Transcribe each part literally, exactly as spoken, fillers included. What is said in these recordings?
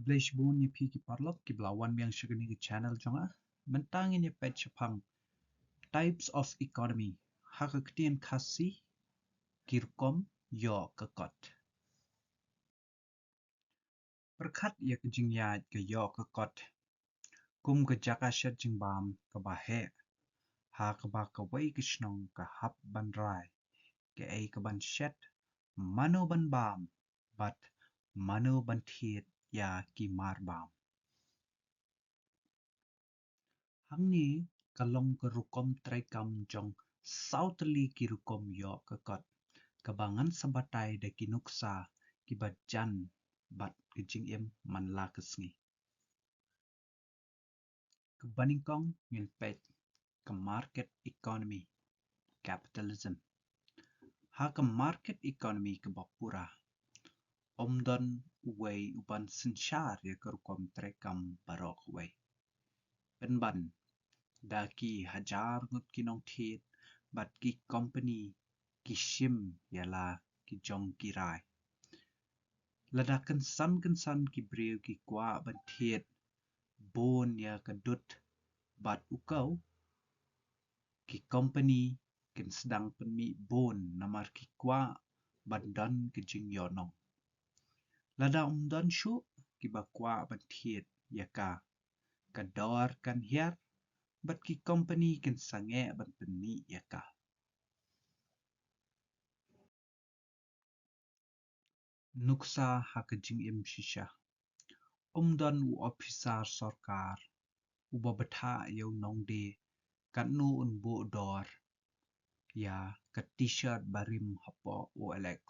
Khublei shibun ïa phi ki paralok kiba la wan biang sha kane ka channel jong nga. Mynta ngin ïa peit shaphang types of economy, ha ka ktien Khasi, ki rukom ïoh ka kot. Pyrkhat ïa ka jingïaid ka ïoh ka kot kum ka jaka shet jingbam kaba heh, ha kaba kawei ka shnong ka hap ban rai kaei kaban shet, mano ban bam bad mano ban thied ïa ki mar bam. Hangne ka long ka rukom treikam jong saw tylli ki rukom ïoh ka kot kaba ngan sa batai da ki nuksa kiba jan bad ka jingim man la ka sngi. Kaba nyngkong ngin peit ka market economy, capitalism. Ha ka market economy kaba pura, ym don uwei uban synshar ïa ka rukom treikam baroh kawei. Pynban da ki hajar ngut ki nongthied bad ki kompani ki shim ïa la ki jong ki rai. Lada kynsan kynsan ki briew ki kwah ban thied bun ïa ka dud bad u kaw, ki kompani kin sdang pynmih bun namar ki kwah ban don ka jingïohnong. Lada ym don shuh kiba kwah ban thied ïa ka, ka dor kan hiar bad ki kompani kin sangeh ban pynmih ïa ka. Nuksa ha ka jingim shisha. Ym don u ophisar sorkar uba bthah ïa u nongdie katno un buh dor ïa ka t-shirt barim hapoh O L X.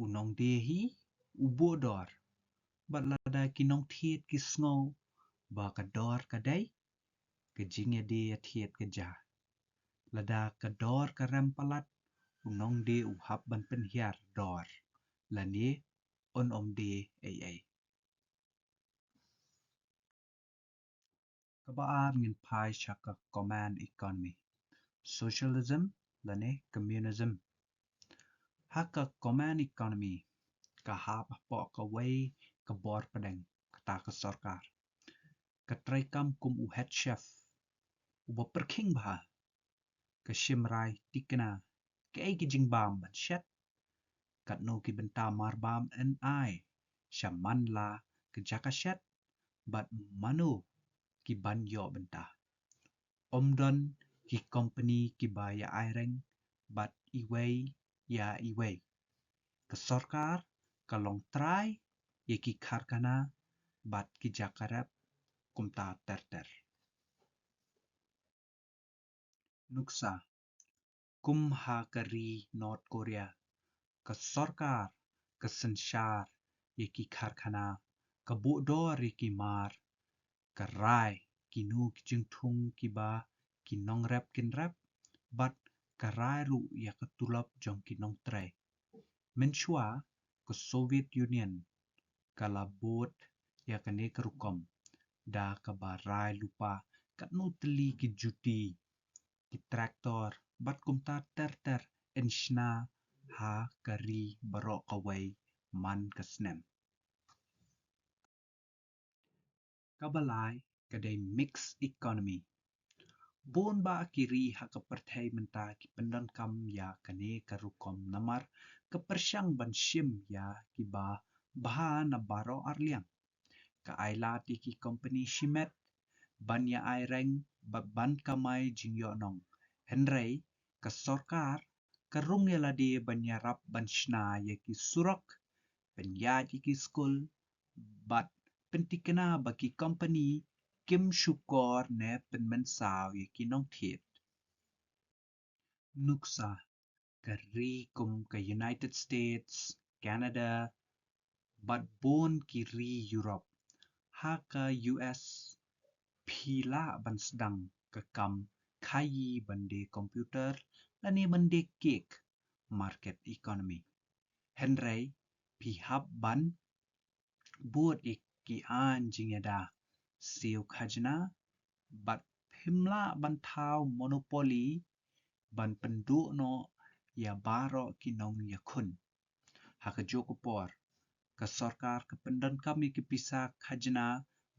U nongdie hi u buh dor, bad lada ki nongthied ki sngew ba ka dor ka dei, ka jingïadie ïathied ka jia. Lada ka dor ka rem palat, u nongdie u hap ban pynhiar dor lane un ym die ei ei. Kaba ar ngin phai sha ka common economy, socialism lane communism. Ha ka common economy ka hap hapoh kawei ka bor pdeng, kata ka sorkar. Ka treikam kum u head chef uba pyrkhing bha, ka shim rai tikna kaei ka jingbam ban shet, katno ki bynta mar bam yn ai sha man la ka jaka shet, bad mano ki ban ïoh bynta. Ym don ki kompani kiba ïa aireng bad iwei ïa iwei. Ka sorkar ka long trai ïa ki karkhana bad ki jaka rep kumta ter ter. Nuksa, kum ha ka ri North Korea, ka sorkar ka synshar ïa ki karkhana, ka buh dor ïa ki mar, ka rai kino ki jingthung kiba ki nongrep kin rep, bad ka rai ruh ïa ka tulop jong ki nongtrei. Mynshuwa ka Soviet Union ka la bud ïa kane ka rukom da kaba rai lypa katno tylli ki juti, ki traktor bad kumta ter ter yn shna ha ka ri baroh kawei man ka snem. Kaba lai ka dei mixed economy. Bun bah ki ri ha ka pyrthei mynta ki pyndonkam ïa kane ka rukom namar ka pyrshang ban shim ïa kiba bha na baroh arliang. Ka ailad ïa ki kompani shimet ban ïa aireng bad ban kamai jingïohnong. Hynrei ka sorkar ka rung ïa lade ban ïarap ban shna ïa ki surok, pynïaid ïa ki skul, bad pyntikna ba ki kompani kim shukor ne pynmynsaw ïa ki nongthied. Nuksa, ka ri kum ka United States, Canada, bad bun ki ri Europe. Ha ka U S phi lah ban sdang ka kam khaïi ban die computer lane ban die cake, market economy. Hynrei phi hap ban bud ïa ki aiñ jingïada, siew khajna, bad phim lah ban thaw monopoly ban pynduh noh ïa baroh ki nongïakhun. Ha kajuh ka por ka sorkar ka pyndonkam ïa ki pisa khajna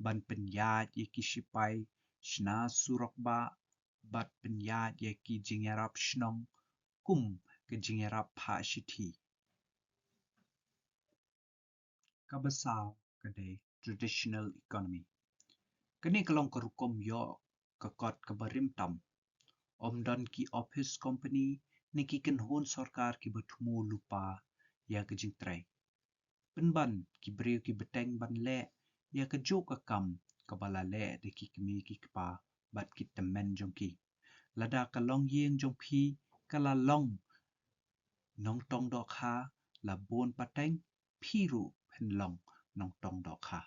ban pynïaid ïa ki shipai shna surok bah bad pynïaid ïa ki jingïarap shnong kum ka jingïarap phah shithi. Kaba saw ka dei traditional economy. Kane ka long ka rukom ïoh ka kot kaba rim tam. Ym don ki ophis kompani ne ki kynhun sorkar kiba thmu lypa ïa ka jingtrei. Pynban ki briew ki bteng ban leh ïa kajuh ka kam kaba la leh da ki kmie ki kpa bad ki tymmen jong ki. Lada ka longïing jong phi ka la long nongtong dohkha, la bun pateng phi ruh phin long nongtong dohkha.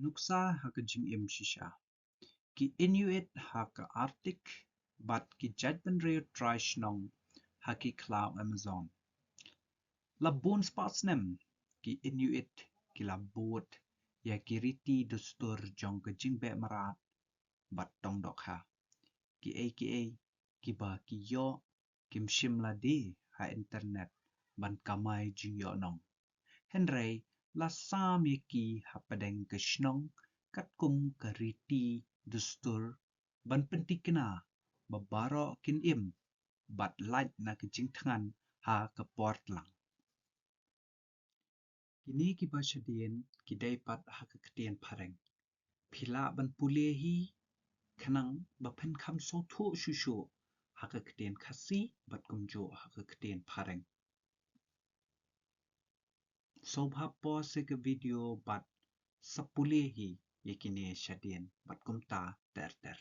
Nuksa ha ka jingim shisha. Ki Inuit ha ka Arctic bad ki jaitbynriew trai shnong ha ki khlaw Amazon. La bun spah snem ki Inuit ki la bud ïa ki riti dustur jong ka jingbeh mrad bad tong dohkha. Kiei kiei kiba ki ïoh kim shim lade ha internet ban kamai jingïohnong. Hynrei la sam ïa ki hapdeng ka shnong katkum ka riti dustur ban pynthikna ba baroh kin im bad lait na ka jingthngan ha ka por tlang. Kine kiba shadien ki dei pat ha ka ktien phareng. Phi lah ban pule hi khnang ba phin kham sngewthuh shuh shuh ha ka ktien Khasi bad kumjuh ha ka ktien phareng. Sngewbha pause ïa ka video bad sa pule hi ïa kine shadien bad kumta ter ter.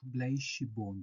Khublei shibun